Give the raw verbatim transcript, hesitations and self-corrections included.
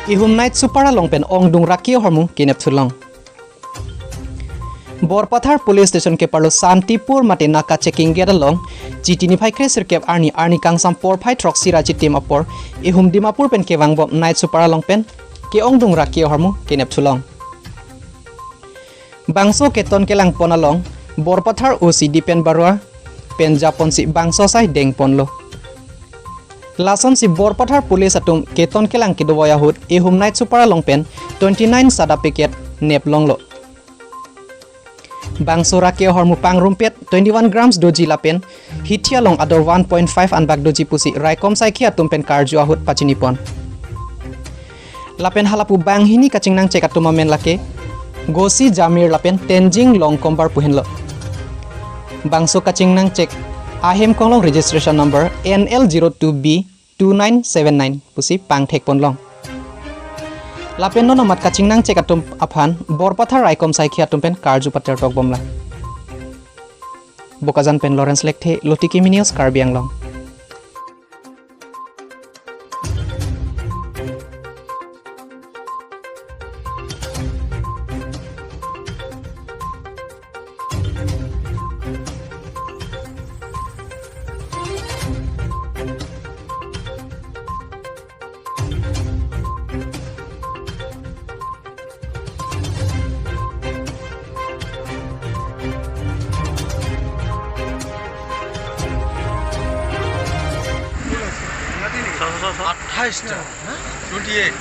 Ihum Night Super along pen ongdung ra ke-ohormu kenep thulong. Borpathar Police Station keparlo Santipur mate naka checking gate along Chiti niphai kre sirkep arni, arni kangsam porphai throksi ra chitim apor ihum Dimapur pen kevangbom Night Super along pen ke-ongdung ra ke-ohormu kenep thulong. Bangso keton kelangpon along Borpathar O C Dipen Baruah pen japonsi bangso asai dengponlo. Lasonsi Borpathar Police atum keton kelang kedovoi ahut ihum Night Super along pen twenty nine sada packet neplonglo. Bangso ra ke-ohormu pangrumpet twenty one grams doji lapen hithi along ador one point five anbak doji pusi raikom saikhi atum pen karju ahut pachinipon. Lapen halapu banghini kachingnangchek atum amen lake Gosi Jamir lapen Tenzing Longkombar pu henlo. Bangso kachingnangchek ahem konglong registration number N L zero two B two nine seven nine pusi pangthekponlong. Lapen non amat kachingnangchek atum aphan Borpathar raikom saikhi atum pen karju patertokbomlang. Bokajan pen Lawrence Lekthe, Lotiki Mini News, Karbi Anglong. আঠাইশটা। Twenty eight.